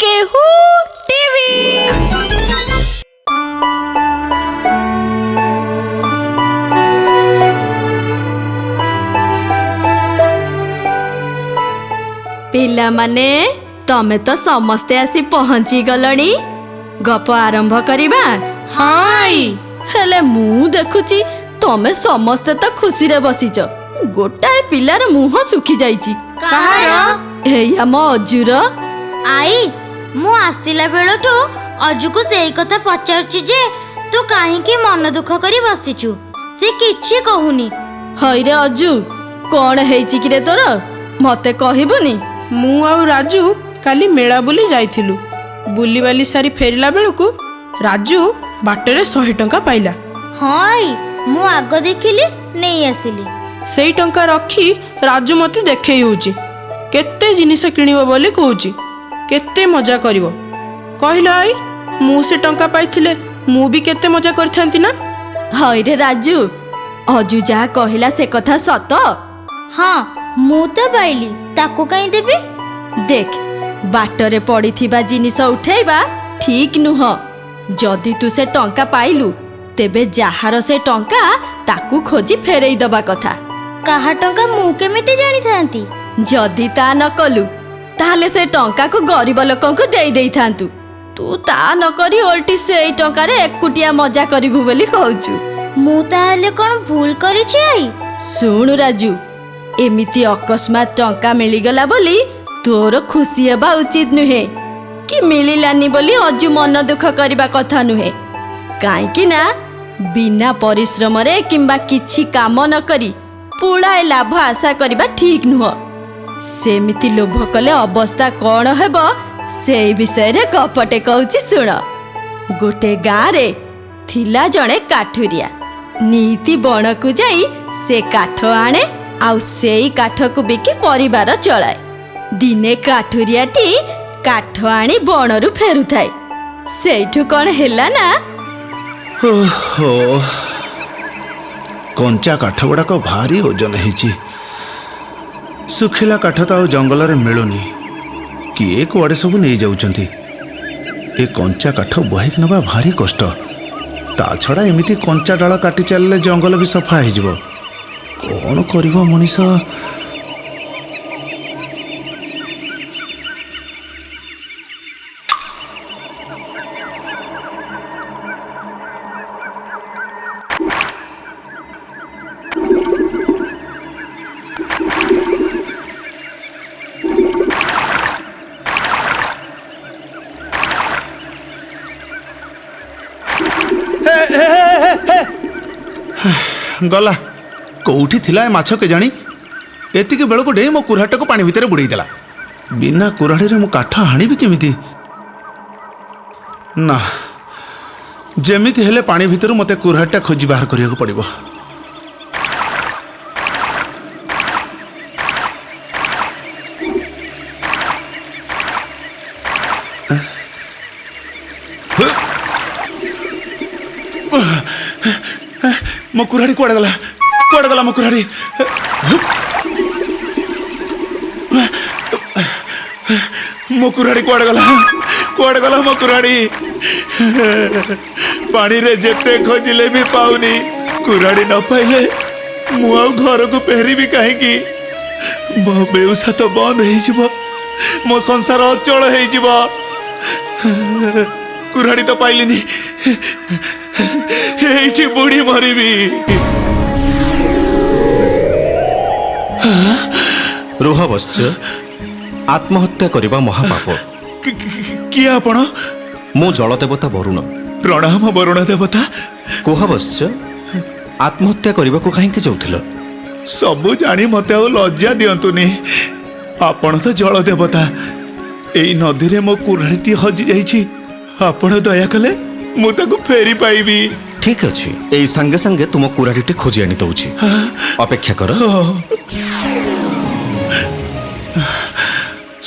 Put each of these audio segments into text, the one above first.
କେହୁ TV. ପିଲାମାନେ, ତମେ ତ ସମସ୍ତେ ଆସି ପହଞ୍ଚି ଗଲଣି, ଗପ ଆରମ୍ଭ କରିବା। ହଁ। ହେଲେ ମୁଁ ଦେଖୁଛି ତମେ ସମସ୍ତେ ତ ଖୁସିରେ ବସିଛ, ଗୋଟାଏ ପିଲାର ମୁହଁ ଶୁଖି ଯାଇଛି। କାହାର? ଏଇ ଆମ ଅଜୁର। ଆଈ, ମୁଁ ଆସିଲା ବେଳଠୁ ଅଜୁକୁ ସେଇ କଥା ପଚାରୁଛି ଯେ ତୁ କାହିଁକି ମନ ଦୁଃଖ କରି ବସିଛୁ, ସେ କିଛି କହୁନି। ହଇରେ ଅଜୁ, କଣ ହେଇଛି କିରେ ତୋର? ମତେ କହିବୁନି? ମୁଁ ଆଉ ରାଜୁ କାଲି ମେଳା ବୁଲି ଯାଇଥିଲୁ। ବୁଲିବାଲି ସାରି ଫେରିଲା ବେଳକୁ ରାଜୁ ବାଟରେ 100 ଟଙ୍କା ପାଇଲା। ହଁ ଆଈ, ମୁଁ ଆଗ ଦେଖିଲି, ନେଇ ଆସିଲି। ସେଇ ଟଙ୍କା ରଖି ରାଜୁ ମତେ ଦେଖେଇ ହେଉଛି, କେତେ ଜିନିଷ କିଣିବ ବୋଲି କହୁଛି, କେତେ ମଜା କରିବ। କହିଲ ଆଈ, ମୁଁ ସେ ଟଙ୍କା ପାଇଥିଲେ ମୁଁ ବି କେତେ ମଜା କରିଥାନ୍ତି ନା? ହଇରେ ରାଜୁ, ଅଜୁ ଯାହା କହିଲା ସେ କଥା ସତ? ହଁ, ମୁଁ ତ ପାଇଲି, ତାକୁ କାହିଁ ଦେବି? ଦେଖ, ବାଟରେ ପଡ଼ିଥିବା ଜିନିଷ ଉଠେଇବା ଠିକ୍ ନୁହଁ। ଯଦି ତୁ ସେ ଟଙ୍କା ପାଇଲୁ, ତେବେ ଯାହାର ସେ ଟଙ୍କା ତାକୁ ଖୋଜି ଫେରେଇ ଦବା କଥା। କାହା ଟଙ୍କା ମୁଁ କେମିତି ଜାଣିଥାନ୍ତି? ଯଦି ତା ନ କଲୁ, ତାହେଲେ ସେ ଟଙ୍କାକୁ ଗରିବ ଲୋକଙ୍କୁ ଦେଇ ଦେଇଥାନ୍ତୁ। ତୁ ତା ନ କରି ଓଲଟି ସେଇ ଟଙ୍କାରେ ଏକୁଟିଆ ମଜା କରିବୁ ବୋଲି କହୁଛୁ। ମୁଁ ତାହେଲେ କଣ ଭୁଲ କରିଛି ଆଈ? ଶୁଣୁ ରାଜୁ, ଏମିତି ଅକସ୍ମାତ ଟଙ୍କା ମିଳିଗଲା ବୋଲି ତୋର ଖୁସି ହେବା ଉଚିତ ନୁହେଁ, କି ମିଳିଲାନି ବୋଲି ଅଜୁ ମନ ଦୁଃଖ କରିବା କଥା ନୁହେଁ। କାହିଁକି ନା ବିନା ପରିଶ୍ରମରେ କିମ୍ବା କିଛି କାମ ନ କରି ପୁଳାଏ ଲାଭ ଆଶା କରିବା ଠିକ୍ ନୁହଁ। ସେମିତି ଲୋଭ କଲେ ଅବସ୍ଥା କ'ଣ ହେବ ସେଇ ବିଷୟରେ ଗପଟେ କହୁଛି, ଶୁଣ। ଗୋଟେ ଗାଁରେ ଥିଲା ଜଣେ କାଠୁରିଆ। ନିତି ବଣକୁ ଯାଇ ସେ କାଠ ଆଣେ, ଆଉ ସେଇ କାଠକୁ ବିକି ପରିବାର ଚଳାଏ। ଦିନେ କାଠୁରିଆଟି କାଠ ଆଣି ବଣରୁ ଫେରୁଥାଏ। ସେଇଠୁ କ'ଣ ହେଲା ନା, ଓହୋ, କଞ୍ଚା କାଠ ଗୁଡ଼ାକ ଭାରି ଓଜନ ହେଇଛି। ଶୁଖିଲା କାଠ ତ ଆଉ ଜଙ୍ଗଲରେ ମିଳୁନି, କିଏ କୁଆଡ଼େ ସବୁ ନେଇଯାଉଛନ୍ତି। ଏ କଞ୍ଚା କାଠ ବୋହିକି ନେବା ଭାରି କଷ୍ଟ। ତା ଛଡ଼ା ଏମିତି କଞ୍ଚା ଡାଳ କାଟି ଚାଲିଲେ ଜଙ୍ଗଲ ବି ସଫା ହେଇଯିବ। କ'ଣ କରିବ ମଣିଷ? ଗଲା, କୋଉଠି ଥିଲା ଏ ମାଛ କେଜାଣି? ଏତିକି ବେଳକୁ ଡେଇଁ ମୋ କୁରାଢ଼ିଟାକୁ ପାଣି ଭିତରେ ବୁଡ଼େଇ ଦେଲା। ବିନା କୁରାଢ଼ିରେ ମୁଁ କାଠ ହାଣିବି କେମିତି? ନା, ଯେମିତି ହେଲେ ପାଣି ଭିତରୁ ମୋତେ କୁରାଢ଼ିଟା ଖୋଜି ବାହାର କରିବାକୁ ପଡ଼ିବ। ମୋ କୁରାଢ଼ି କୁଆଡ଼େ ଗଲା? କୁଆଡ଼େ ଗଲା ମୋ କୁରାଢ଼ି? ମୋ କୁରାଢ଼ି କୁଆଡ଼େ ଗଲା? କୁଆଡ଼େ ଗଲା ମୋ କୁରାଢ଼ି? ପାଣିରେ ଯେତେ ଖୋଜିଲେ ବି ପାଉନି। କୁରାଢ଼ି ନ ପାଇଲେ ମୁଁ ଆଉ ଘରକୁ ଫେରିବି କାହିଁକି? ମୋ ବେଉସା ତ ବନ୍ଦ ହେଇଯିବ, ମୋ ସଂସାର ଅଚଳ ହେଇଯିବ। କୁରାଢ଼ି ତ ପାଇଲିନି, ଏଇଠି ବୁଡ଼ି ମରିବି। ରୁହ ବତ୍ସ, ଆତ୍ମହତ୍ୟା କରିବା ମହାପାପ। କିଏ ଆପଣ? ମୁଁ ଜଳଦେବତା ବରୁଣ। ପ୍ରଣାମ ବରୁଣ ଦେବତା। କୁହ ବତ୍ସ, ଆତ୍ମହତ୍ୟା କରିବାକୁ କାହିଁକି ଯାଉଥିଲ? ସବୁ ଜାଣି ମତେ ଆଉ ଲଜ୍ଜା ଦିଅନ୍ତୁନି। ଆପଣ ତ ଜଳ ଦେବତା। ଏଇ ନଦୀରେ ମୋ କୁରାଢ଼ିଟି ହଜି ଯାଇଛି, ଆପଣ ଦୟା କଲେ ମୁଁ ତାକୁ ଫେରି ପାଇବି। ଠିକ ଅଛି, ଏଇ ସାଙ୍ଗେ ସାଙ୍ଗେ ତୁମ କୁରାଢ଼ିଟି ଖୋଜି ଆଣି ଦଉଛି, ଅପେକ୍ଷା କର।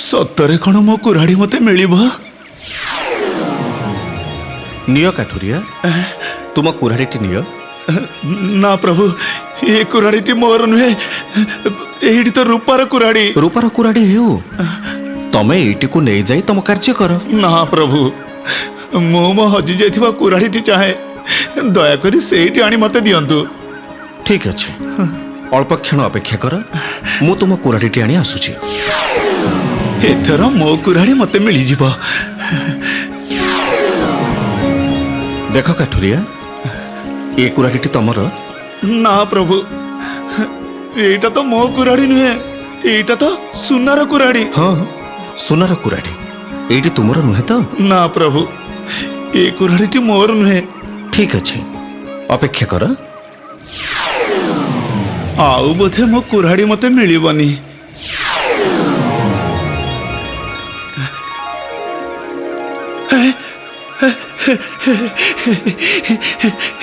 ସତରେ କ'ଣ ମୋ କୁରାଢ଼ି ମତେ ମିଳିବ? ନିଅ କାଠୁରିଆ, ତୁମ କୁରାଢ଼ିଟି ନିଅ। ନା ପ୍ରଭୁ, ଏ କୁରାଢ଼ିଟି ମୋର ନୁହେଁ। ଏଇଠି ତ ରୂପାର କୁରାଢ଼ୀ। ରୂପାର କୁରାଢ଼ୀ ହେଉ, ତମେ ଏଇଟିକୁ ନେଇଯାଇ ତମ କାର୍ଯ୍ୟ କର। ନା ପ୍ରଭୁ, ମୁଁ ମୋ ହଜି ଯାଇଥିବା କୁରାଢ଼ୀଟି ଚାହେଁ, ଦୟାକରି ସେଇଠି ଆଣି ମତେ ଦିଅନ୍ତୁ। ଠିକ ଅଛି, ଅଳ୍ପ କ୍ଷଣ ଅପେକ୍ଷା କର, ମୁଁ ତୁମ କୁରାଢ଼ୀଟି ଆଣି ଆସୁଛି। ଏଥର ମୋ କୁରାଢ଼ୀ ମତେ ମିଳିଯିବ। ଦେଖ କାଠୁରିଆ, ଏ କୁରାଢ଼ୀଟି ତମର? ନା ପ୍ରଭୁ, ଏଇଟା ତ ମୋ କୁରାଢ଼ୀ ନୁହେଁ, ଏଇଟା ତ ସୁନାର କୁରାଢ଼ୀ। ହଁ, ସୁନାର କୁରାଢ଼ୀ। ଏଇଟି ତୁମର ନୁହେଁ ତ? ନା ପ୍ରଭୁ, ଏ କୁରାଢ଼ୀଟି ମୋର ନୁହେଁ। ଠିକ ଅଛି, ଅପେକ୍ଷା କର। ଆଉ ବୋଧେ ମୋ କୁରାଢ଼ୀ ମତେ ମିଳିବନି।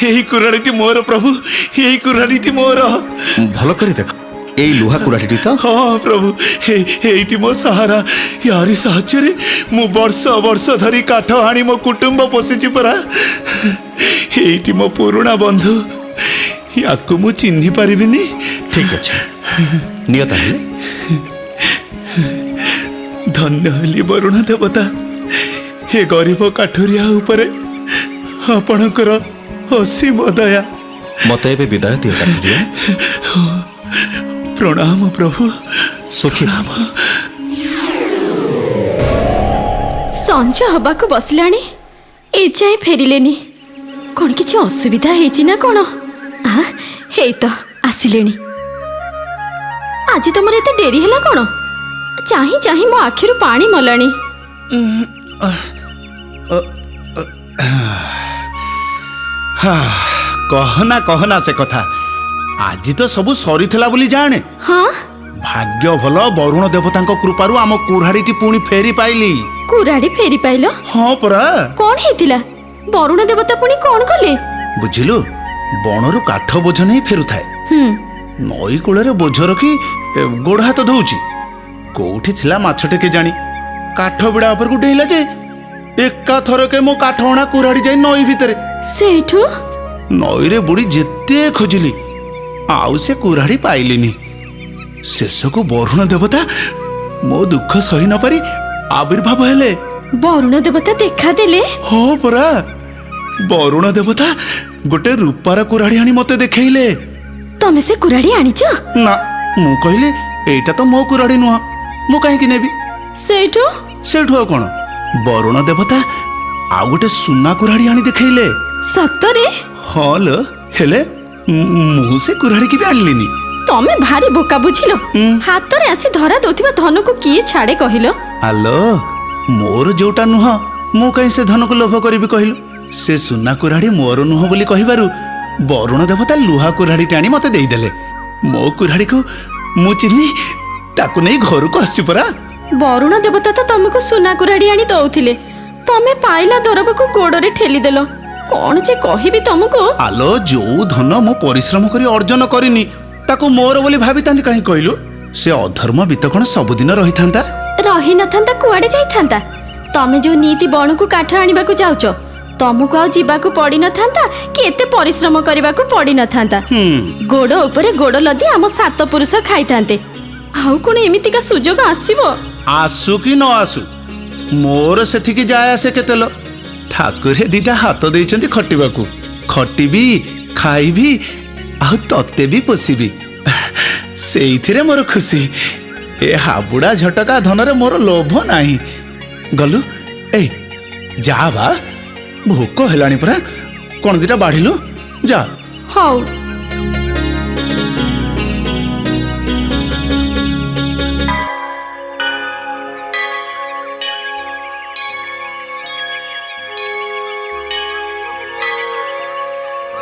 ଏଇ କୁରାଢ଼ୀଟି ମୋର ପ୍ରଭୁ, ଏଇ କୁରାଢ଼ୀଟି ମୋର। ଭଲ କରି ଦେଖ, ଏଇ ଲୁହା କୁରାଢ଼ୀଟି ତ? ହଁ ପ୍ରଭୁ, ଏଇଟି ମୋ ସାହାରା। ୟାରି ସାହାଯ୍ୟରେ ମୁଁ ବର୍ଷ ବର୍ଷ ଧରି କାଠ ହାଣି ମୋ କୁଟୁମ୍ବ ପୋଷିଛି ପରା। ଏଇଟି ମୋ ପୁରୁଣା ବନ୍ଧୁ, ୟାକୁ ମୁଁ ଚିହ୍ନି ପାରିବିନି? ଠିକ ଅଛି, ନିଅ ତାହେଲେ। ଧନ୍ୟ ହେଲି ବରୁଣ ଦେବତା, ଏ ଗରିବ କାଠୁରିଆ ଉପରେ ଆପଣଙ୍କର ଅସୀମ ଦୟା। ମତେ ଏବେ ବିଦାୟ ଦିଅ କାଠୁରିଆ। ପ୍ରଣାମ ପ୍ରଭୁ। ସୁଖୀ। ସଞ୍ଜ ହବାକୁ ବସିଲାଣି, ଏଯାଏଁ ଫେରିଲେନି। କ'ଣ କିଛି ଅସୁବିଧା ହେଇଛି ନା କ'ଣ? ଆ, ହେଇ ତ ଆସିଲେଣି। ଆଜି ତମର ଏତେ ଡେରି ହେଲା କ'ଣ? ଚାହିଁ ଚାହିଁ ମୋ ଆଖିରୁ ପାଣି ମଲାଣି। କହନା କହନା ସେ କଥା, ଆଜି ତ ସବୁ ସରିଥିଲା ବୋଲି ଜାଣେ। ହଁ, ଭାଗ୍ୟ ଭଲ, ବରୁଣ ଦେବତାଙ୍କ କୃପାରୁ ଆମ କୁରାଢ଼ୀଟି ପୁଣି ଫେରି ପାଇଲି। କୁରାଢ଼ୀ ଫେରି ପାଇଲ? ହଁ ପରା। କ'ଣ ହେଇଥିଲା? ବରୁଣ ଦେବତା ପୁଣି କ'ଣ କଲେ? ବୁଝିଲୁ, ବଣରୁ କାଠ ବୋଝ ନେଇ ଫେରୁଥାଏ, ନଈ କୂଳରେ ବୋଝ ରଖି ଗୋଡ଼ ହାତ ଧୋଉଛି। କୋଉଠି ଥିଲା ମାଛଟେ କେଜାଣି, କାଠ ବିଡ଼ା ଉପରକୁ ଡେଇଁଲା ଯେ ଏକାଥରକେ ମୋ କାଠ ଅଣା କୁରାଢ଼ୀ ଯାଇ ନଈ ଭିତରେ। ସେଇଠୁ ନଈରେ ବୁଡ଼ି ଯେତେ ଖୋଜିଲି, ଆଉ ସେ କୁରାଢ଼ୀ ପାଇଲିନି। ଶେଷକୁ ବରୁଣ ଦେବତା ମୋ ଦୁଃଖ ସହି ନପାରି ଆବିର୍ଭାବ ହେଲେ। ବରୁଣ ଦେବତା ଦେଖାଦେଲେ? ହଁ ପରା, ବରୁଣ ଦେବତା ଗୋଟେ ରୂପାର କୁରାଢ଼ୀ ଆଣି ମତେ ଦେଖେଇଲେ। ତମେ ସେ କୁରାଢ଼ୀ ଆଣିଛ? ନା, ମୁଁ କହିଲି ଏଇଟା ତ ମୋ କୁରାଢ଼ୀ ନୁହଁ, ମୁଁ କାହିଁକି ନେବି? ସେଇଠୁ? ସେଇଠୁ ଆଉ କ'ଣ, ବରୁଣ ଦେବତା ଆଉ ଗୋଟେ ସୁନା କୁରାଢ଼ୀ ଆଣି ଦେଖେଇଲେ। ସତରେ? ହଁ ଲୋ, ହେଲେ ମୁଁ ସେ କୁରାଢ଼ୀକି ବି ଆଣିଲିନି। ତମେ ଭାରି ବୋକା ବୁଝିଲ, ହାତରେ ଆସି ଧରା ଦଉଥିବା ଧନକୁ କିଏ ଛାଡେ କହିଲ? ଆଲୋ, ମୋର ଯୋଉଟା ନୁହଁ ମୁଁ କାହିଁ ସେ ଧନକୁ ଲୋଭ କରିବି କହିଲୁ? ସେ ସୁନା କୁରାଢ଼ୀ ମୋର ନୁହଁ ବୋଲି କହିବାରୁ ବରୁଣ ଦେବତା ଲୁହା କୁରାଢ଼ୀଟି ଆଣି ମତେ ଦେଇଦେଲେ। ମୋ କୁରାଢ଼ୀକୁ ମୁଁ ଚିହ୍ନି ତାକୁ ନେଇ ଘରକୁ ଆସିଛି ପରା। ବରୁଣ ଦେବତା ତ ତମକୁ ସୁନା କୁରାଢ଼ୀ ଆଣି ଦଉଥିଲେ, ତମେ ପାଇଲା ଦରବକୁ ଗୋଡରେ ଠେଲିଦେଲ। କ'ଣ ଯେ କହିବି ତମକୁ। ଆଲୋ, ଯୋଉ ଧନ ମୁଁ ପରିଶ୍ରମ କରି ଅର୍ଜନ କରିନି ତାକୁ ମୋର ବୋଲି ଭାବିଥାନ୍ତି କାହିଁ କହିଲୁ? ସେ ଅଧର୍ମ ବିତ୍ତ କ'ଣ ସବୁଦିନ ରହିଥାନ୍ତା? ରହିନଥାନ୍ତା, କୁଆଡେ ଯାଇଥାନ୍ତା? ତମେ ଯୋଉ ନିତି ବଣକୁ କାଠ ଆଣିବାକୁ ଯାଉଛ, ତମକୁ ଆଉ ଯିବାକୁ ପଡିନଥାନ୍ତା କି ଏତେ ପରିଶ୍ରମ କରିବାକୁ ପଡିନଥାନ୍ତା। ଗୋଡ ଉପରେ ଗୋଡ ଲଦି ଆମ ସାତ ପୁରୁଷ ଖାଇଥାନ୍ତେ। ଆଉ କ'ଣ ଏମିତିକା ସୁଯୋଗ ଆସିବ? ଆସୁ କି ନ ଆସୁ, ମୋର ସେଠିକି ଯାଏ ଆସେ କେତେ ଲୋ। ଠାକୁରେ ଦିଟା ହାତ ଦେଇଛନ୍ତି ଖଟିବାକୁ, ଖଟିବି, ଖାଇବି, ଆଉ ତତେ ବି ପୋଷିବି, ସେଇଥିରେ ମୋର ଖୁସି। ଏ ହାବୁଡ଼ା ଝଟକା ଧନରେ ମୋର ଲୋଭ ନାହିଁ। ଗଲୁ, ଏଇ ଯା ବା, ଭୋକ ହେଲାଣି ପରା, କ'ଣ ଦିଟା ବାଢ଼ିଲୁ ଯା। ହଉ।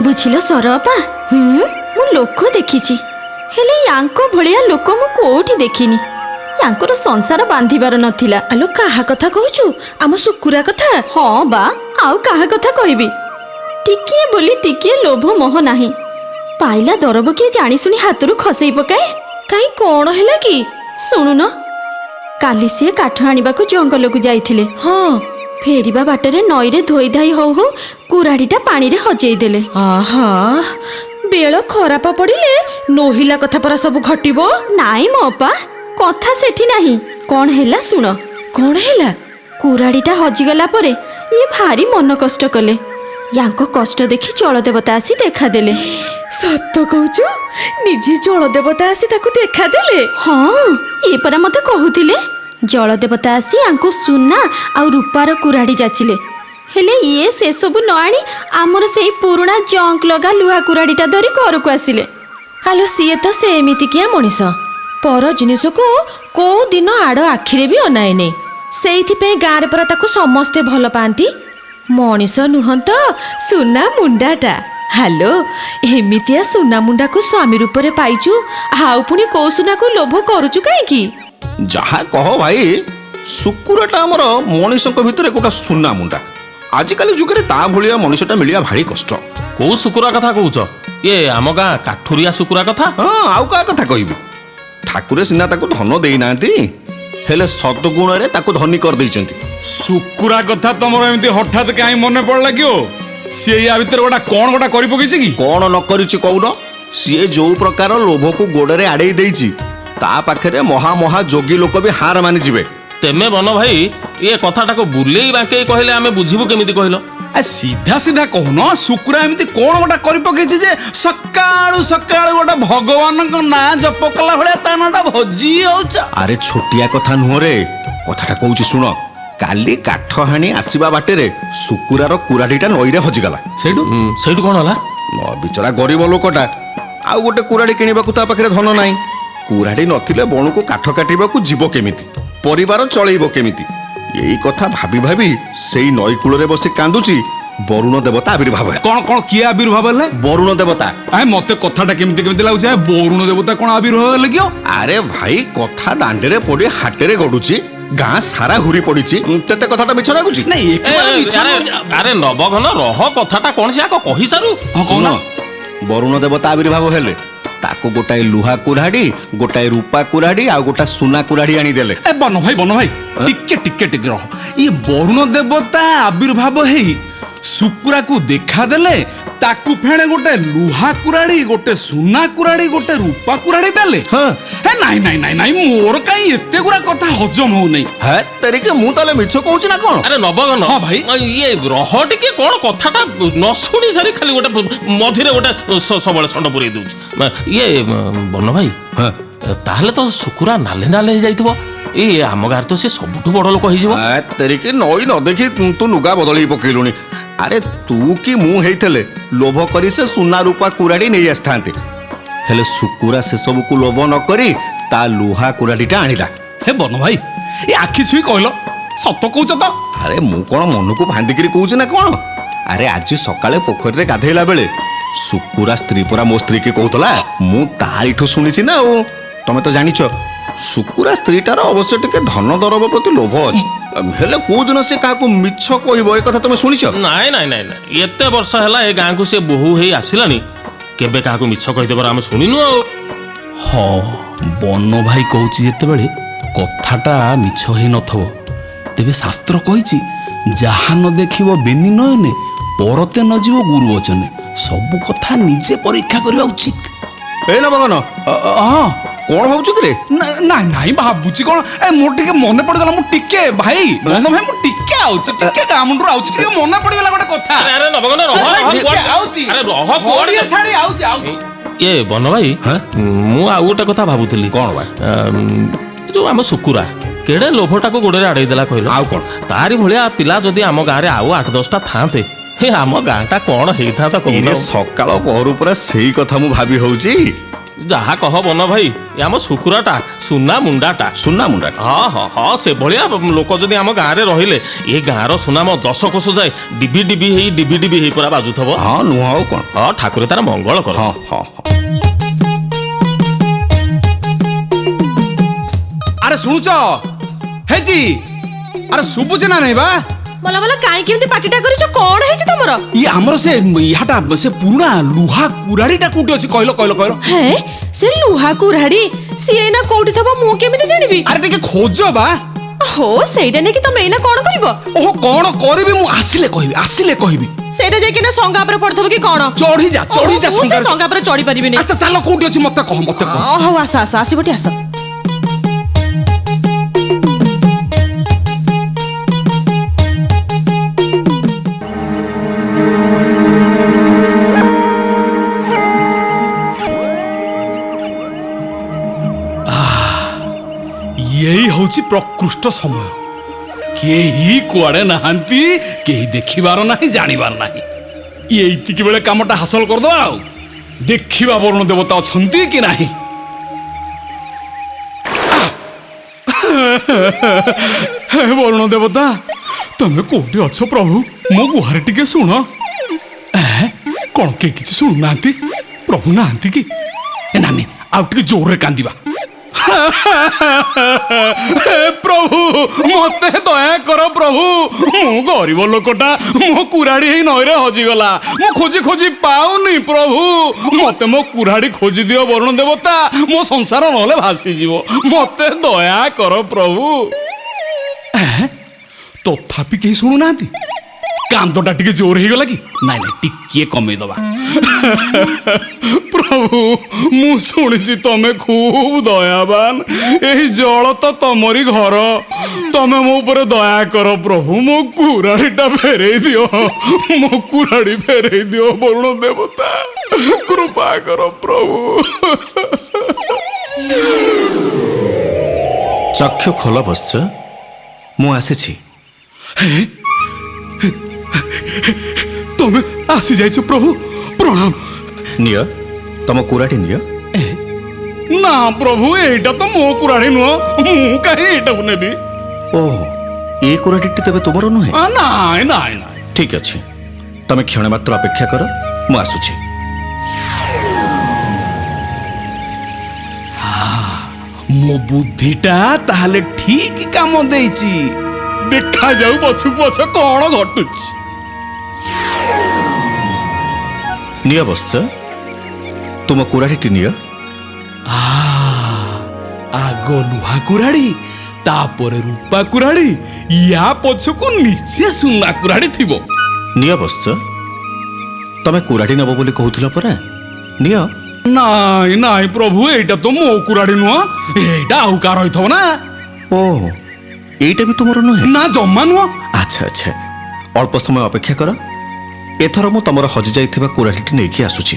ବୁଝିଲ ସରଅପା, ମୁଁ ଲୋକ ଦେଖିଛି, ହେଲେ ୟାଙ୍କ ଭଳିଆ ଲୋକ ମୁଁ କୋଉଠି ଦେଖିନି। ୟାଙ୍କର ସଂସାର ବାନ୍ଧିବାର ନଥିଲା। ଆଲୋ, କାହା କଥା କହୁଛୁ? ଆମ ଶୁକୁରା କଥା? ହଁ ବା, ଆଉ କାହା କଥା କହିବି? ଟିକିଏ ବୋଲି ଟିକିଏ ଲୋଭ ମୋହ ନାହିଁ। ପାଇଲା ଦରବ କିଏ ଜାଣିଶୁଣି ହାତରୁ ଖସେଇ ପକାଏ। କାଇଁ, କ'ଣ ହେଲା କି? ଶୁଣୁନ, କାଲି ସିଏ କାଠ ଆଣିବାକୁ ଜଙ୍ଗଲକୁ ଯାଇଥିଲେ। ହଁ, ଫେରିବା ବାଟରେ ନଈରେ ଧୋଇ ଧାଇ ହଉ ହଉ କୁରାଢ଼ୀଟା ପାଣିରେ ହଜେଇ ଦେଲେ। ଆହା, ବେଳ ଖରାପ ପଡ଼ିଲେ ନୋହିଲା କଥା ପରା ସବୁ ଘଟିବ। ନାଇଁ ମୋ ଅପା, କଥା ସେଠି ନାହିଁ। କଣ ହେଲା ଶୁଣ। କଣ ହେଲା? କୁରାଢ଼ୀଟା ହଜିଗଲା ପରେ ଇଏ ଭାରି ମନ କଷ୍ଟ କଲେ। ୟାଙ୍କ କଷ୍ଟ ଦେଖି ଜଳଦେବତା ଆସି ଦେଖାଦେଲେ। ସତ କହୁଛୁ? ନିଜେ ଜଳଦେବତା ଆସି ତାକୁ ଦେଖାଦେଲେ? ହଁ, ଇଏ ପରା ମତେ କହୁଥିଲେ। ଜଳଦେବତା ଆସି ୟାଙ୍କୁ ସୁନା ଆଉ ରୂପାର କୁରାଢ଼ୀ ଯାଚିଲେ। ହେଲେ ଇଏ ସେସବୁ ନ ଆଣି ଆମର ସେଇ ପୁରୁଣା ଜଙ୍କ ଲଗା ଲୁହା କୁରାଢ଼ୀଟା ଧରି ଘରକୁ ଆସିଲେ। ଆଲୋ, ସିଏ ତ ସେମିତିକିଆ ମଣିଷ, ପର ଜିନିଷକୁ କୋଉ ଦିନ ଆଡ଼ ଆଖିରେ ବି ଅନାଏନି। ସେଇଥିପାଇଁ ଗାଁରେ ପରା ତାକୁ ସମସ୍ତେ ଭଲ ପାଆନ୍ତି। ମଣିଷ ନୁହଁ ତ ସୁନା ମୁଣ୍ଡାଟା। ହ୍ୟାଲୋ, ଏମିତିଆ ସୁନା ମୁଣ୍ଡାକୁ ସ୍ୱାମୀ ରୂପରେ ପାଇଛୁ, ଆଉ ପୁଣି କୋଉ ସୁନାକୁ ଲୋଭ କରୁଛୁ କାହିଁକି? ଯାହା କହ ଭାଇ, ଶୁକୁରାଟା ଆମର ମଣିଷଙ୍କ ଭିତରେ ଗୋଟେ ସୁନା ମୁଣ୍ଡା। ଆଜିକାଲି ଯୁଗରେ ତା ଭଳିଆ ମଣିଷଟା ମିଳିବା ଭାରି କଷ୍ଟ। କୋଉ ଶୁକୁରା କଥା କହୁଛ? ଇଏ ଆମ ଗାଁ କାଠୁରିଆ ଶୁକୁରା କଥା? ହଁ, ଆଉ କାହା କଥା କହିବି? ଠାକୁରେ ସିନା ତାକୁ ଧନ ଦେଇନାହାନ୍ତି, ହେଲେ ସଦ୍ଗୁଣରେ ତାକୁ ଧନୀ କରିଦେଇଛନ୍ତି। ଶୁକୁରା କଥା ତମର ଏମିତି ହଠାତ୍ କାହିଁ ମନେ ପଡିଲା କି? ଓ, ସିଏ ୟା ଭିତରେ ଗୋଟା କଣ ଗୋଟା କରି ପକେଇଛି କି? କଣ ନ କରିଛି କହୁନ? ସିଏ ଯୋଉ ପ୍ରକାର ଲୋଭକୁ ଗୋଡରେ ଆଡେଇ ଦେଇଛି, ତା ପାଖରେ ମହା ମହା ଯୋଗୀ ଲୋକ ବି ହାର ମାନିଯିବେ। ତେମେ ବନ ଭାଇ ଇଏ କଥାଟାକୁ ବୁଲେଇ ବାଙ୍କେଇ କହିଲେ ଆମେ ବୁଝିବୁ କେମିତି କହିଲ? ଆ ସିଧା ସିଧା କହୁନ, ଶୁକୁରା ଏମିତି କଣ ଗୋଟା କରି ପକେଇଛି ଯେ ସକାଳୁ ସକାଳୁ ଗୋଟେ ଭଗବାନଙ୍କ ନାଁ ଜପ କଲା ଭଳିଆ ତା ନାଁଟା ଭଜି ହଉଛ? ଆରେ ଛୋଟିଆ କଥା ନୁହଁ ରେ, କଥାଟା କହୁଛି ଶୁଣ। କାଲି କାଠ ହାଣି ଆସିବା ବାଟରେ ଶୁକୁରାର କୁରାଢୀଟା ନଈରେ ହଜିଗଲା। ସେଇଠୁ? ସେଇଠୁ କଣ ହେଲା? ବିଚରା ଗରିବ ଲୋକଟା, ଆଉ ଗୋଟେ କୁରାଢୀ କିଣିବାକୁ ତା ପାଖରେ ଧନ ନାହିଁ। କୁରାଢୀ ନଥିଲେ ବଣକୁ କାଠ କାଟିବାକୁ ଯିବ କେମିତି, ପରିବାର ଚଳେଇବ କେମିତି? ଏଇ କଥା ଭାବି ଭାବି ସେଇ ନଈ କୂଳରେ ବସି କାନ୍ଦୁଛି। ବରୁଣ ଦେବତା ଆବିର୍ଭାବ ହେଲା। କଣ କଣ କିଏ ଆବିର୍ଭାବ ହେଲେ? ବରୁଣ ଦେବତା। ଆ ମତେ କଥାଟା କେମିତି କେମିତି ଲାଗୁଛି। ଆ ବରୁଣ ଦେବତା କଣ ଆବିର୍ଭାବ ହେଲେ କି? ଆରେ ଭାଇ, କଥା ଦାଣ୍ଡରେ ପଡି ହାଟରେ ଗଡୁଛି, ଗାଁ ସାରା ଘୁରି ପଡିଛି, ତେତେ କଥାଟା ମିଛ ଲାଗୁଛି? ନାଇଁ, ଏକେବାରେ ମିଛ ନୁହଁ। ଆରେ ନବଘନ ରହ, କଥାଟା କଣ ସେ ଆଗ କହିସାରୁ। ହଁ, କହୁନ। ଶୁଣ, ବରୁଣ ଦେବତା ଆବିର୍ଭାବ ହେଲେ, ତାକୁ ଗୋଟାଏ ଲୁହା କୁରାଢୀ, ଗୋଟାଏ ରୂପା କୁରାଢୀ ଆଉ ଗୋଟା ସୁନା କୁରାଢୀ ଆଣିଦେଲେ। ଏ ବନ ଭାଇ, ବନ ଭାଇ, ଟିକେ ଟିକେ ଟିକେ ରହ। ଇଏ ବରୁଣ ଦେବତା ଆବିର୍ଭାବ ହେଇ ଶୁକୁରାକୁ ଦେଖାଦେଲେ, ତାକୁ ଫେଣେ ଗୋଟେ ଲୁହା କୁରାଢୀ, ଗୋଟେ ସୁନା କୁରାଢୀ, ଗୋଟେ ରୂପା କୁରାଢୀ ଦେଲେ? ହଁ। ହେ ନାଇଁ ନାଇଁ ନାଇଁ ନାଇଁ, ମୋର କାହିଁ ଏତେ ଗୁଡା କଥା ହଜମ ହଉନାହିଁ। ହେ ତେରିକେ, ମୁଁ ତାହେଲେ ମିଛ କହୁଛି ନା କଣ? ଆରେ ନବଘନ। ହଁ ଭାଇ। ଇଏ ରହ ଟିକେ, କଣ କଥାଟା ନ ଶୁଣି ସାରି ଖାଲି ଗୋଟେ ମଝିରେ ଗୋଟେ ସବୁବେଳେ ଛଣ୍ଡ ପୁରେଇ ଦଉଛି ଇଏ। ବନ ଭାଇ, ହଁ। ତାହେଲେ ତ ଶୁକୁରା ନାଲେ ନାଲେ ହେଇଯାଇଥିବ। ଏ ଆମ ଗାଁରେ ତ ସେ ସବୁଠୁ ବଡ ଲୋକ ହେଇଯିବ। ଏ ତେରିକେ, ନଈ ନ ଦେଖି ତୁ ଲୁଗା ବଦଳେଇ ପକେଇଲୁଣି। ଆରେ ତୁ କି ମୁଁ ହେଇଥିଲେ ଲୋଭ କରି ସେ ସୁନା ରୂପା କୁରାଢୀ ନେଇ ଆସିଥାନ୍ତେ, ହେଲେ ଶୁକୁରା ସେସବୁକୁ ଲୋଭ ନ କରି ତା ଲୁହା କୁରାଢୀଟା ଆଣିଲା। ହେ ବନ ଭାଇ, ଏ ଆଖି ଛୁଇଁ କହିଲ, ସତ କହୁଛ ତ? ଆରେ ମୁଁ କଣ ମନକୁ ଫାନ୍ଦିକିରି କହୁଛି ନା କଣ? ଆରେ ଆଜି ସକାଳେ ପୋଖରୀରେ ଗାଧେଇଲା ବେଳେ ଶୁକୁରା ସ୍ତ୍ରୀ ପରା ମୋ ସ୍ତ୍ରୀ କି କହୁଥିଲା, ମୁଁ ତାରିଠୁ ଶୁଣିଛି ନା। ଆଉ ତମେ ତ ଜାଣିଛ, ଶୁକୁରା ସ୍ତ୍ରୀଟାର ଅବଶ୍ୟ ଟିକେ ଧନ ଦରବ ପ୍ରତି ଲୋଭ ଅଛି, ହେଲେ କୋଉ ଦିନ ସେ କାହାକୁ ମିଛ କହିବ ଏ କଥା ତମେ ଶୁଣିଛ? ନାଇଁ ନାଇଁ ନାଇଁ ନାଇଁ, ଏତେ ବର୍ଷ ହେଲା ଏ ଗାଁକୁ ସେ ବୋହୂ ହେଇ ଆସିଲାଣି, କେବେ କାହାକୁ ମିଛ କହିଦେବାର ଆମେ ଶୁଣିନୁ ଆଉ। ହଁ, ବନ ଭାଇ କହୁଛି ଯେତେବେଳେ କଥାଟା ମିଛ ହେଇନଥିବ। ତେବେ ଶାସ୍ତ୍ର କହିଛି, ଯାହା ନ ଦେଖିବ ବେନି ନୟନେ, ପରତେ ନ ଯିବ ଗୁରୁ ବଚନେ। ସବୁ କଥା ନିଜେ ପରୀକ୍ଷା କରିବା ଉଚିତ। ଏ ନବଘନ। ହଁ। କଣ ଭାବୁଛୁ କିରେ? ନାଇଁ ନାଇଁ, ଭାବୁଛି କଣ, ଏ ମୋର ଟିକେ ମନେ ପଡିଗଲା। ମୁଁ ଟିକେ ଭାଇ, ବନ ଭାଇ, ମୁଁ ଟିକେ ଆଉଛି, ଟିକେ ଗାଁ ମୁଣ୍ଡରୁ ଆଉଛି, ଟିକେ ମନେ ପଡିଗଲା ଗୋଟେ କଥା। ଆରେ ଆରେ ନବଘନ ରହ ରହ, ଟିକେ କୁଆଡେ ଆଉଛି। ଆରେ ରହ, କୁଆଡେ ଘଡ଼ିଏ ଛାଡି ଆଉଛି, ଆଉଛି। ଏ ବନ ଭାଇ, ହଁ? ମୁଁ ଆଉ ଗୋଟେ କଥା ଭାବୁଥିଲି। କଣ ବା? ଏ ଯୋଉ ଆମ ଶୁକୁରା କେଡେ ଲୋଭଟାକୁ ଗୋଡରେ ଆଡେଇ ଦେଲା କହିଲ। ଆଉ କଣ? ତାରି ଭଳିଆ ପିଲା ଯଦି ଆମ ଗାଁରେ ଆଉ 8 10ଟା ଥାନ୍ତେ, ହେ ଆମ ଗାଁଟା କଣ ହେଇଥାନ୍ତା କହୁନ? ଇରେ ସକାଳ ପହରୁ ପୁରା ସେଇ କଥା ମୁଁ ଭାବି ହଉଛି। ଯାହା କହ ବନ ଭାଇ, ଏ ଆମ ଶୁକୁରାଟା ସୁନା ମୁଣ୍ଡାଟା। ସୁନା ମୁଣ୍ଡା। ହଁ ହଁ ହଁ, ସେଭଳିଆ ଲୋକ ଯଦି ଆମ ଗାଁରେ ରହିଲେ ଏ ଗାଁର ସୁନାମ 10 କୋଶ ଯାଏ ଡିବି ଡିବି ହେଇ ଡିବି ଡିବି ହେଇ ପୁରା ବାଜୁଥିବ। ହଁ, ନୁହଁ ଆଉ କଣ? ହଁ, ଠାକୁରେ ତାର ମଙ୍ଗଳ କର। ହଁ ହଁ ହଁ। ଆରେ ଶୁଣୁଛ ହେଇଛି? ଆରେ ଶୁଭୁଛି ନା ନାଇଁ ବା? ମଲା ମଲା, କାହିଁକି ଏମିତି ପାଟିଟା କରିଛ? କଣ ହେଇଛି ତମର? ଇଏ ଆମର ସେ ଇହାଟା, ସେ ପୁରୁଣା ଲୁହା କୁରାଢୀଟା କୋଉଠି ଅଛି କହିଲ, କହିଲ କହିଲ। ହେ, ସେ ଲୁହା କୁରାଢୀ ସିଏ ଏଇନା କୋଉଠି ଥବ ମୁଁ କେମିତି ଜାଣିବି? ଆରେ ଟିକେ ଖୋଜ ବା। ହୋ, ସେଇଟା ନେଇକି ତମେ ଏଇନା କଣ କରିବ? ଓହୋ, କଣ କରିବି ମୁଁ ଆସିଲେ କହିବି, ଆସିଲେ କହିବି। ସେଇଟା ଯାଇକିନା ସଙ୍ଗା ଉପରେ ପଡିଥିବ କି କଣ? ଚଢି ଯା, ଚଢି ଯା। ମୁଁ ସେ ସଙ୍ଗା ଉପରେ ଚଢି ପାରିବିନି। ଆଚ୍ଛା ଚାଲ, କୋଉଠି ଅଛି ମତେ କହ, ମତେ କହ। ହଉ ଆସ ଆସ, ଆସିବଟି ଆସ। ଏଇ ହଉଛି ପ୍ରକୃଷ୍ଟ ସମୟ। କେହି କୁଆଡେ ନାହାନ୍ତି, କେହି ଦେଖିବାର ନାହିଁ, ଜାଣିବାର ନାହିଁ। ଏଇତିକି ବେଳେ କାମଟା ହାସଲ କରିଦବା, ଆଉ ଦେଖିବା ବରୁଣ ଦେବତା ଅଛନ୍ତି କି ନାହିଁ। ହେ ବରୁଣ ଦେବତା, ତମେ କୋଉଠି ଅଛ ପ୍ରଭୁ? ମୋ ଗୁହାରେ ଟିକେ ଶୁଣ। କଣ କେହି କିଛି ଶୁଣୁନାହାନ୍ତି? ପ୍ରଭୁ ନାହାନ୍ତି କି? ନାନୀ, ଆଉ ଟିକେ ଜୋରରେ କାନ୍ଦିବା। ପ୍ରଭୁ ମତେ ଦୟା କର ପ୍ରଭୁ, ମୁଁ ଗରିବ ଲୋକଟା, ମୋ କୁରାଢି ହେଇ ନଈରେ ହଜିଗଲା, ମୁଁ ଖୋଜି ଖୋଜି ପାଉନି। ପ୍ରଭୁ ମତେ ମୋ କୁରାଢି ଖୋଜି ଦିଅ ବରୁଣ ଦେବତା, ମୋ ସଂସାର ନହେଲେ ଭାସିଯିବ। ମତେ ଦୟା କର ପ୍ରଭୁ। ତଥାପି କେହି ଶୁଣୁନାହାନ୍ତି। କାନ୍ଦଟା ଟିକେ ଜୋର ହେଇଗଲା କି? ନାଇଁ ନାଇଁ, ଟିକିଏ କମେଇଦବା। ପ୍ରଭୁ ମୁଁ ଶୁଣିଛି ତମେ ଖୁବ ଦୟାବାନ, ଏହି ଜଳ ତ ତମରି ଘର। ତମେ ମୋ ଉପରେ ଦୟା କର ପ୍ରଭୁ, ମୋ କୁରାଢ଼ୀଟା ଫେରେଇ ଦିଅ, ମୋ କୁରାଢ଼ୀ ଫେରେଇ ଦିଅ ବରୁଣ ଦେବତା, କୃପା କର ପ୍ରଭୁ। ଚକ୍ଷୁ ଖୋଲ ବତ୍ସ, ମୁଁ ଆସିଛି। ତମେ ଆସିଯାଇଛ ପ୍ରଭୁ, ପ୍ରଣାମ। ନିଅ ତମ କୁରାଢ଼ୀ ନିଅ। ନା ପ୍ରଭୁ, ଏଇଟା ତ ମୋ କୁରାଢ଼ୀ ନୁହଁ, ମୁଁ କାହିଁ ଏଇଟାକୁ ନେବି? ଓହୋ, ଏ କୁରାଢ଼ୀଟି ତେବେ ତୁମର ନୁହେଁ? ନାଇଁ ନାଇଁ ନାଇଁ। ଠିକ ଅଛି, ତମେ କ୍ଷଣେ ମାତ୍ର ଅପେକ୍ଷା କର, ମୁଁ ଆସୁଛି। ମୋ ବୁଦ୍ଧିଟା ତାହେଲେ ଠିକ କାମ ଦେଇଛି। ଦେଖାଯାଉ ପଛକୁ ପଛ କଣ ଘଟୁଛି। ନିଅ ବତ୍ସ, ତୁମ କୁରାଢ଼ୀଟି ନିଅ। ଆଗ ଲୁହା କୁରାଢ଼ୀ, ତାପରେ ରୂପା କୁରାଢ଼ୀ, ୟା ପଛକୁ ନିଶ୍ଚୟ ସୁନା କୁରାଢ଼ୀ ଥିବ। ନିଅ ବତ୍ସ, ତମେ କୁରାଢ଼ୀ ନବ ବୋଲି କହୁଥିଲ ପରା, ନିଅ। ନାଇଁ ନାଇଁ ପ୍ରଭୁ, ଏଇଟା ତ ମୋ କୁରାଢ଼ୀ ନୁହଁ, ଏଇଟା ଆଉ କାହାର ହେଇଥିବ ନା। ଓ, ଏଇଟା ବି ତୁମର ନୁହେଁ? ନା, ଜମା ନୁହଁ। ଆଚ୍ଛା ଆଚ୍ଛା, ଅଳ୍ପ ସମୟ ଅପେକ୍ଷା କର, ଏଥର ମୁଁ ତମର ହଜି ଯାଇଥିବା କୁରାଢ଼ୀଟି ନେଇକି ଆସୁଛି।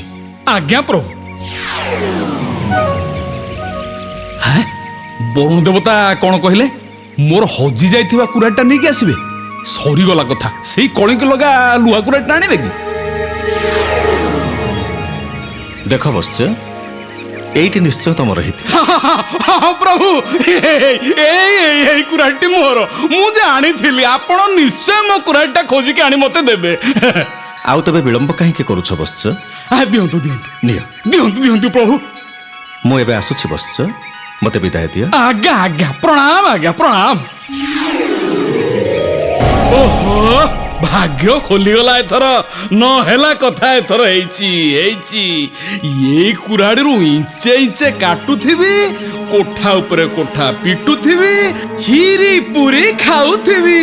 ଆଜ୍ଞା ପ୍ରଭୁ। ବରୁଣ ଦେବତା କଣ କହିଲେ? ମୋର ହଜି ଯାଇଥିବା କୁରାଢ଼ୀଟା ନେଇକି ଆସିବେ? ସରିଗଲା କଥା, ସେଇ କଳିଙ୍କ ଲଗା ଲୁହା କୁରାଢ଼ୀଟା ଆଣିବେ କି? ଦେଖ ବତ୍ସ, ଏଇଟି ନିଶ୍ଚୟ ତମର ହେଇଥିବ। ହଁ ପ୍ରଭୁ, ଏଇ ଏଇ କୁରାଢ଼ୀଟି ମୋର। ମୁଁ ଜାଣିଥିଲି ଆପଣ ନିଶ୍ଚୟ ମୋ କୁରାଢ଼ୀଟା ଖୋଜିକି ଆଣି ମତେ ଦେବେ। ଆଉ ତେବେ ବିଳମ୍ବ କାହିଁକି କରୁଛ ବତ୍ସ? ଦିଅନ୍ତୁ ଦିଅନ୍ତୁ, ନିଅ। ଦିଅନ୍ତୁ ଦିଅନ୍ତୁ ପ୍ରଭୁ। ମୁଁ ଏବେ ଆସୁଛି ବତ୍ସ, ମତେ ବିଦାୟ ଦିଅ। ଆଜ୍ଞା ଆଜ୍ଞା, ପ୍ରଣାମ ଆଜ୍ଞା, ପ୍ରଣାମ। ଓହୋ, ଭାଗ୍ୟ ଖୋଲିଗଲା ଏଥର। ନ ହେଲା କଥା ଏଥର ହେଇଛି ହେଇଛି। ଏଇ କୁରାଢ଼ୀରୁ ଇଞ୍ଚେ ଇଞ୍ଚେ କାଟୁଥିବି, କୋଠା ଉପରେ କୋଠା ପିଟୁଥିବି, ଖିରି ପୁରୀ ଖାଉଥିବି।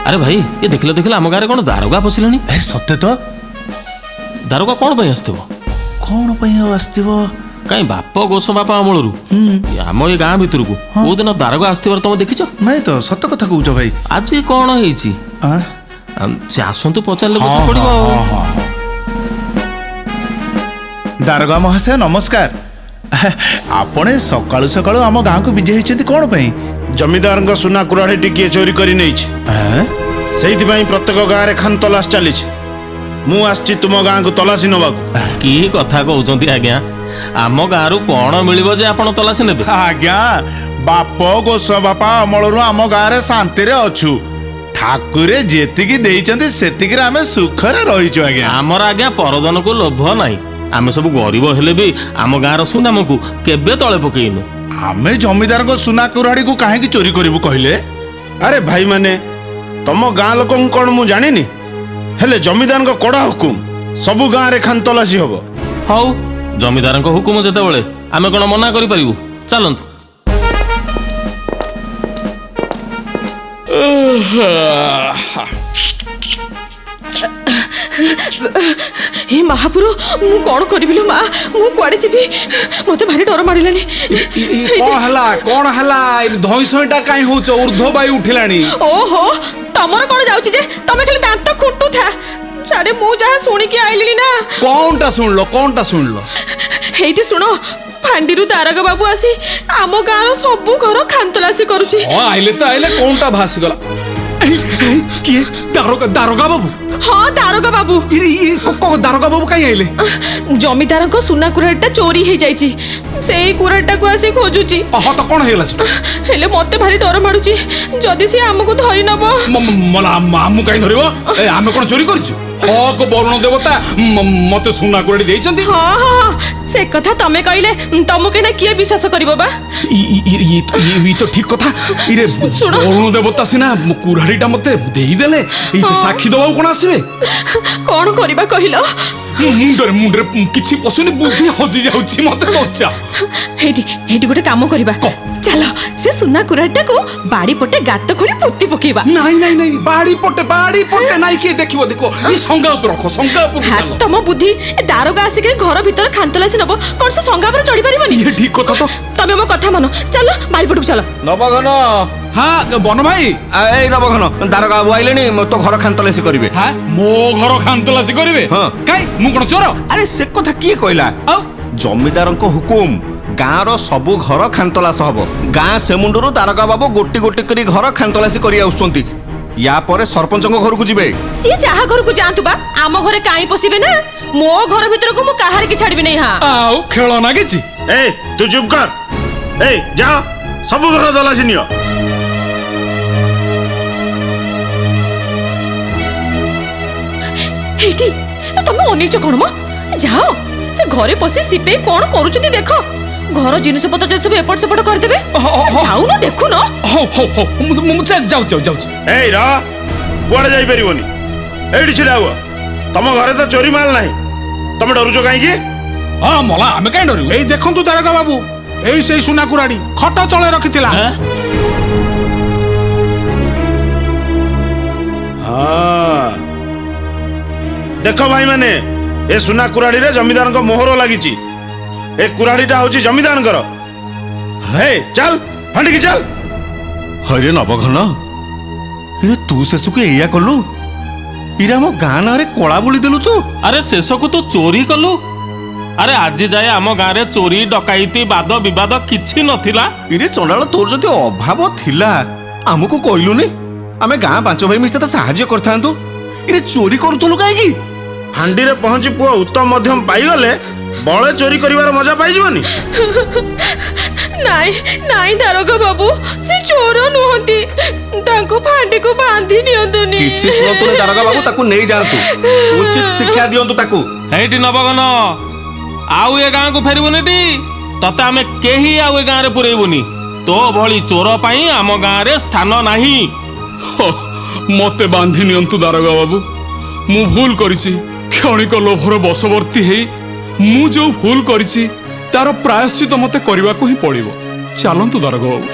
ଆରେ ଭାଇ, ଏ ଦେଖିଲ ଦେଖିଲ, ଆମ ଗାଁରେ କଣ ଦାରୋଗା ପଶିଲେଣି। ସତେ ତ, ଦାରୋଗା କଣ ପାଇଁ ଆସିଥିବ? କଣ ପାଇଁ ଆଉ ଆସିଥିବ? କାଇଁ ବାପ ଗୋସ ବାପା ଅମଳରୁ ଆମ ଏ ଗାଁ ଭିତରକୁ କୋଉଦିନ ଦାରୋଗା ଆସିଥିବାର ତମେ ଦେଖିଛ? ନାଇଁ ତ, ସତ କଥା କହୁଛ ଭାଇ। ଆଜି କଣ ହେଇଛି ସେ ଆସନ୍ତୁ, ପଚାରିଲେ ବୁଝା ପଡିବ। ଦାରୋଗା ମହାଶୟ ନମସ୍କାର। ଆପଣ ସକାଳୁ ସକାଳୁ ଆମ ଗାଁକୁ ବିଜେ ହେଇଛନ୍ତି କଣ ପାଇଁ? ଜମିଦାରଙ୍କ ସୁନା କୁରାଢ଼ୀଟି କିଏ ଚୋରି କରି ନେଇଛି, ସେଇଥିପାଇଁ ପ୍ରତ୍ୟେକ ଗାଁରେ ଖାନ ତଲାସ ଚାଲିଛି। ମୁଁ ଆସିଛି ତୁମ ଗାଁକୁ ତଲାସି ନେବାକୁ। କି କଥା କହୁଛନ୍ତି ଆଜ୍ଞା, ଆମ ଗାଁରୁ କଣ ମିଳିବ ଯେ ଆପଣ ତଲାସି ନେବେ? ଆଜ୍ଞା, ବାପ ଗୋସ ବାପା ଅମଳରୁ ଆମ ଗାଁରେ ଶାନ୍ତିରେ ଅଛୁ। ଠାକୁରେ ଯେତିକି ଦେଇଛନ୍ତି ସେତିକିରେ ଆମେ ସୁଖରେ ରହିଛୁ ଆଜ୍ଞା। ଆମର ଆଜ୍ଞା ପରଦନକୁ ଲୋଭ ନାହିଁ। ଆମେ ସବୁ ଗରିବ ହେଲେ ବି ଆମ ଗାଁର ସୁନାମକୁ କେବେ ତଳେ ପକେଇନୁ। ଆମେ ଜମିଦାରଙ୍କ ସୁନା କୁରାଢ଼ୀକୁ କାହିଁକି ଚୋରି କରିବୁ କହିଲେ? ଆରେ ଭାଇମାନେ, ତମ ଗାଁ ଲୋକଙ୍କୁ କଣ ମୁଁ ଜାଣିନି? ହେଲେ ଜମିଦାରଙ୍କ କଡ଼ା ହୁକୁମ, ସବୁ ଗାଁରେ ଖାନ ତଲାସି ହବ। ହଉ, ଜମିଦାରଙ୍କ ହୁକୁମ ଯେତେବେଳେ, ଆମେ କ'ଣ ମନା କରିପାରିବୁ? ଚାଲନ୍ତୁ। ହେ ମହାପୁରୁ, ମୁଁ କ'ଣ କରିବି ଲୋ ମା? ମୁଁ କୁଆଡ଼େ ଯିବି? ମତେ ଭାରି ଡର ମାଡ଼ିଲାଣି। କଣ ହେଲା, କଣ ହେଲା? ଧଇଁ ସଇଁଟା କାଇଁ ହଉଛ? ଉର୍ଦ୍ଧ୍ୱ ବାୟୁ ଉଠିଲାଣି? ଓହୋ, ତମର କ'ଣ ଯାଉଛି ଯେ, ତମେ ଖାଲି ଦାନ୍ତ ଖୁଣ୍ଟୁଥା। ସାଡେ ମୁଁ ଯାହା ଶୁଣିକି ଆଇଲିଣି ନା। କଣଟା ଶୁଣିଲ, କଣଟା ଶୁଣିଲ? ହେଇଠି ଶୁଣ, ଫାଣ୍ଡିରୁ ଦାରଗ ବାବୁ ଆସି ଆମ ଗାଁର ସବୁ ଘର ଖାନ୍ତଲାସି କରୁଛି। ହଁ, ଆଇଲେ ତ ଆଇଲେ, କଣଟା ଭାସିଗଲା? କିଏ? ଦାରୋଗା? ଦାରୋଗା ବାବୁ? ହଁ, ଦାରୋଗା ବାବୁ। ଦାରୋଗା ବାବୁ କାଇଁ ଆଇଲେ? ଜମିଦାରଙ୍କ ସୁନା କୁରାଢ଼ୀଟା ଚୋରି ହେଇଯାଇଛି, ସେଇ କୁରାଢ଼ୀଟାକୁ ଆସି ଖୋଜୁଛି। ହଁ, ତ କଣ ହେଇଗଲା ସେଟା? ହେଲେ ମତେ ଭାରି ଡର ମାଡୁଛି, ଯଦି ସିଏ ଆମକୁ ଧରି ନବ। ମଲା, ଆମକୁ କାଇଁ ଧରିବ? ଆମେ କଣ ଚୋରି କରିଛୁ? ହକ ବରୁଣ ଦେବତା ମତେ ସୁନା କୁରାଢ଼ୀ ଦେଇଛନ୍ତି। ହଁ ହଁ, ସେ କଥା ତମେ କହିଲେ ତମକୁ ଏଇନା କିଏ ବିଶ୍ୱାସ କରିବ ବା? ଇ ତ ଠିକ କଥା। ଇରେ, ବରୁଣ ଦେବତା ସିନା କୁରାଢ଼ୀଟା ମତେ ଦେଇଦେଲେ, ସାକ୍ଷୀ ଦବାକୁ କଣ ଆସିବେ? କଣ କରିବା କହିଲ? ମୁଣ୍ଡରେ କିଛି ପଶୁନି, ବୁଦ୍ଧି ହଜି ଯାଉଛି, ମତେ ବଞ୍ଚା। ହେଇଠି ହେଇଠି ଗୋଟେ କାମ କରିବା, ଚାଲ ସେ ସୁନା କୁରାଢ଼ୀଟାକୁ ବାଡ଼ି ପଟେ ଗାତ ଖୋଳି ପୋତି ପକେଇବା। ନାଇଁ ନାଇଁ ନାଇଁ, ବାଡ଼ି ପଟେ, ବାଡ଼ି ପଟେ ନାଇଁ, କିଏ ଦେଖିବ? ଦେଖ, ଏଇ ସଙ୍ଗା ଉପରେ ରଖ, ସଙ୍ଗା ଉପରେ। ତମ ବୁଦ୍ଧି, ଦାରୋଗା ଆସିକି ଘର ଭିତରେ ଖାନ୍ତଲାସି ନବ, କଣ ସେ ସଙ୍ଗା ଉପରେ ଚଢି ପାରିବନି? ଇଏ ଠିକ କଥା ତ। ତମେ ମୋ କଥା ମାନ, ଚାଲ ବାଡ଼ି ପଟକୁ ଚାଲ। ନବଘନ। ହଁ ବନ ଭାଇ। ଏଇ ନବଘନ, ଦାରୋଗା ବାବୁ ଆଇଲେଣି, ତୋ ଘର ଖାନ୍ତଲାସି କରିବେ। ମୋ ଘର ଖାନ୍ତଲାସି କରିବେ? ହଁ। କାଇଁ, ମୁଁ କଣ ଚୋର? ଆରେ ସେ କଥା କିଏ କହିଲା? ଆଉ ଜମିଦାରଙ୍କ ହୁକୁମ, ଗାଁର ସବୁ ଘର ଖାନ୍ତଲାସ ହବ। ଗାଁ ସେମୁଣ୍ଡରୁ ଦାରୋଗା ବାବୁ ଗୋଟି ଗୋଟି କରି ଘର ଖାନ୍ତଲାସି କରି ଆସୁଛନ୍ତି। ୟା ପରେ ସରପଞ୍ଚଙ୍କ ଘରକୁ ଯିବେ। ସିଏ ଯାହା ଘରକୁ ଯାଆନ୍ତୁ ବା, ଆମ ଘରେ କାଇଁ ପଶିବେ ନା? ମୋ ଘର ଭିତରକୁ ମୁଁ କାହାରିକି ଛାଡ଼ିବି ନାହିଁ। ହଁ, ଆଉ ଖେଳ ନାଗିଛି। ଏଇ ତୁ ଚୁପ କର। ଏଇ ଯାଅ, ସବୁ ଘର ତଲାସି ନିଅ। ଏଇଠି ତମେ ଅନେଇଛ କଣ ମ? ଯାଅ, ସେ ଘରେ ପଶି ସିପେଇ କଣ କରୁଛନ୍ତି ଦେଖ। ଘର ଜିନିଷପତ୍ର ଯଦି ସବୁ ଏପଟ ସେପଟ କରିଦେବେ, ଯାଉନ ଦେଖୁନ। ହଉ ହଉ ହଉ, ମୁଁ ଯାଉଛି ଯାଉଛି। ଏଇ ର, କୁଆଡ଼େ ଯାଇପାରିବନି, ଏଇଠି ଛିଡ଼ା ହୁଅ। ତମ ଘରେ ତ ଚୋରି ମାଲ ନାହିଁ, ତମେ ଡରୁଛ କାହିଁକି? ହଁ ମଲା, ଆମେ କାହିଁ ଡରିବୁ? ଏଇ ଦେଖନ୍ତୁ ଦାରୋଗା ବାବୁ, ଏଇ ସେଇ ସୁନା କୁରାଢ଼ୀ ଖଟ ତଳେ ରଖିଥିଲା। ହଁ ଦେଖ ଭାଇମାନେ, ଏ ସୁନା କୁରାଢ଼ୀରେ ଜମିଦାରଙ୍କ ମୋହର ଲାଗିଛି। ଏ କୁରାଢ଼ୀଟା ହଉଛି ଜମିଦାରଙ୍କର। ହେ ଚାଲ, ଫାଣ୍ଡିକି ଚାଲ। ହଇରେ ନବଘନ, ଇରେ ତୁ ଶେଷକୁ ଏଇଆ କଲୁ? ଇରେ ଆମ ଗାଁ ନାଁରେ କଳା ବୋଳି ଦେଲୁ ତୁ। ଆରେ ଶେଷକୁ ତୁ ଚୋରି କଲୁ? ଆରେ ଆଜି ଯାଏ ଆମ ଗାଁରେ ଚୋରି ଡକାଇତି ବାଦ ବିବାଦ କିଛି ନଥିଲା। ଇରେ ଚଣ୍ଡାଳ, ତୋର ଯଦି ଅଭାବ ଥିଲା ଆମକୁ କହିଲୁନି? ଆମେ ଗାଁ ପାଞ୍ଚ ଭାଇ ମିଶି ତତେ ସାହାଯ୍ୟ କରିଥାନ୍ତୁ। ଇରେ ଚୋରି କରୁଥିଲୁ କାହିଁକି? ଫାଣ୍ଡିରେ ପହଞ୍ଚି ପୁଅ ଉତ୍ତମ ମଧ୍ୟମ ପାଇଗଲେ ବଳେ ଚୋରି କରିବାର ମଜା ପାଇଯିବନି? ନାଇଁ ନାଇଁ ଦାରୋଗା ବାବୁ, ସେ ଚୋର ନୁହନ୍ତି, ତାଙ୍କୁ ଫାଣ୍ଡିକୁ ବାନ୍ଧି ନିଅନ୍ତୁନି। କିଛି ଶୁଣନ୍ତୁନି ଦାରୋଗା ବାବୁ, ତାକୁ ନେଇ ଯାଆନ୍ତୁ, ଉଚିତ ଶିକ୍ଷା ଦିଅନ୍ତୁ ତାକୁ। ହେଇଟି ନବଘନ, ଆଉ ଏ ଗାଁକୁ ଫେରିବୁନି ଟି। ତତେ ଆମେ କେହି ଆଉ ଏ ଗାଁରେ ପୁରେଇବୁନି। ତୋ ଭଳି ଚୋର ପାଇଁ ଆମ ଗାଁରେ ସ୍ଥାନ ନାହିଁ। ମତେ ବାନ୍ଧି ନିଅନ୍ତୁ ଦାରୋଗା ବାବୁ, ମୁଁ ଭୁଲ କରିଛି। କ୍ଷଣିକ ଲୋଭର ବଶବର୍ତ୍ତୀ ହେଇ ମୁଁ ଯୋଉ ଭୁଲ କରିଛି ତାର ପ୍ରାୟଶ୍ଚିତ ମତେ କରିବାକୁ ହିଁ ପଡ଼ିବ। ଚାଲନ୍ତୁ ଦାରୋଗା ବାବୁ।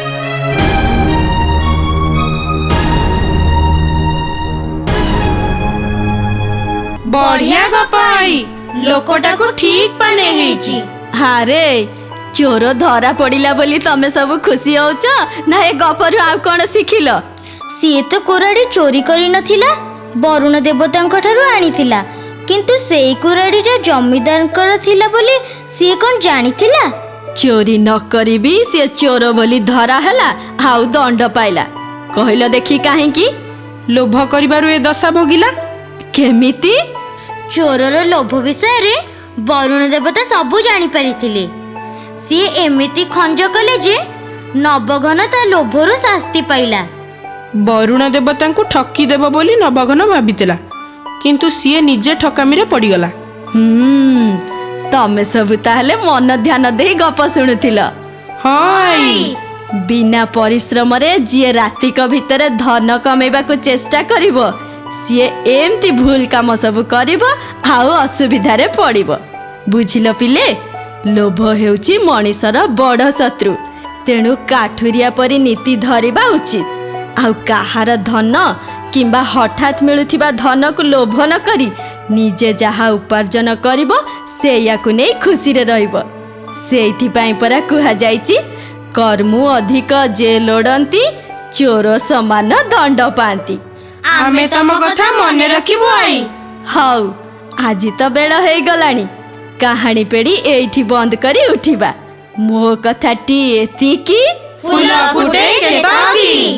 ବଢିଆ ଗପ I, ଲୋକଟାକୁ ଠିକ ପାନେ ହେଇଛି। ଆରେ ଚୋର ଧରା ପଡ଼ିଲା ବୋଲି ତମେ ସବୁ ଖୁସି ହଉଛ ନା ଏ ଗପରୁ ଆଉ କଣ ଶିଖିଲ? ସିଏ ତ କୁରାଢ଼ୀ ଚୋରି କରିନଥିଲା, ବରୁଣ ଦେବତାଙ୍କ ଠାରୁ ଆଣିଥିଲା। କିନ୍ତୁ ସେଇ କୁରାଢ଼ୀଟା ଜମିଦାରଙ୍କର ଥିଲା ବୋଲି ସିଏ କଣ ଜାଣିଥିଲା? ଚୋରି ନ କରିବି ସିଏ ଚୋର ବୋଲି ଧରା ହେଲା ଆଉ ଦଣ୍ଡ ପାଇଲା। କହିଲ ଦେଖି କାହିଁକି? ଲୋଭ କରିବାରୁ ଏ ଦଶା ଭୋଗିଲା। କେମିତି? ଚୋରର ଲୋଭ ବିଷୟରେ ବରୁଣ ଦେବତା ସବୁ ଜାଣିପାରିଥିଲେ। ସିଏ ଏମିତି ଖଞ୍ଜ କଲେ ଯେ ନବଘନ ତା ଲୋଭରୁ ଶାସ୍ତି ପାଇଲା। ବରୁଣ ଦେବତାଙ୍କୁ ଠକିଦେବ ବୋଲି ନବଘନ ଭାବିଥିଲା, କିନ୍ତୁ ସିଏ ନିଜେ ଠକାମିରେ ପଡ଼ିଗଲା। ତମେ ସବୁ ତାହେଲେ ମନ ଧ୍ୟାନ ଦେଇ ଗପ ଶୁଣୁଥିଲ? ହଁ। ବିନା ପରିଶ୍ରମରେ ଯିଏ ରାତିକ ଭିତରେ ଧନ କମେଇବାକୁ ଚେଷ୍ଟା କରିବ, ସିଏ ଏମିତି ଭୁଲ କାମ ସବୁ କରିବ ଆଉ ଅସୁବିଧାରେ ପଡ଼ିବ। ବୁଝିଲ ପିଲେ? ଲୋଭ ହେଉଛି ମଣିଷର ବଡ଼ ଶତ୍ରୁ। ତେଣୁ କାଠୁରିଆ ପରି ନୀତି ଧରିବା ଉଚିତ, ଆଉ କାହାର ଧନ କିମ୍ବା ହଠାତ୍ ମିଳୁଥିବା ଧନକୁ ଲୋଭ ନ କରି ନିଜେ ଯାହା ଉପାର୍ଜନ କରିବ ସେଇଆକୁ ନେଇ ଖୁସିରେ ରହିବ। ସେଇଥିପାଇଁ ପରା କୁହାଯାଇଛି, କର୍ମୁ ଅଧିକ ଯେ ଲୋଡ଼ନ୍ତି ଚୋର ସମାନ ଦଣ୍ଡ ପାଆନ୍ତି। ଆମେ ତମ କଥା ମନେ ରଖିବୁ ଆଈ। ହଉ, ଆଜି ତ ବେଳ ହେଇଗଲାଣି, କାହାଣୀ ପେଡ଼ି ଏଇଠି ବନ୍ଦ କରି ଉଠିବା। ମୋ କଥାଟି ଏତିକି। ଫୁଲ ଫୁଟେ କେତକୀ।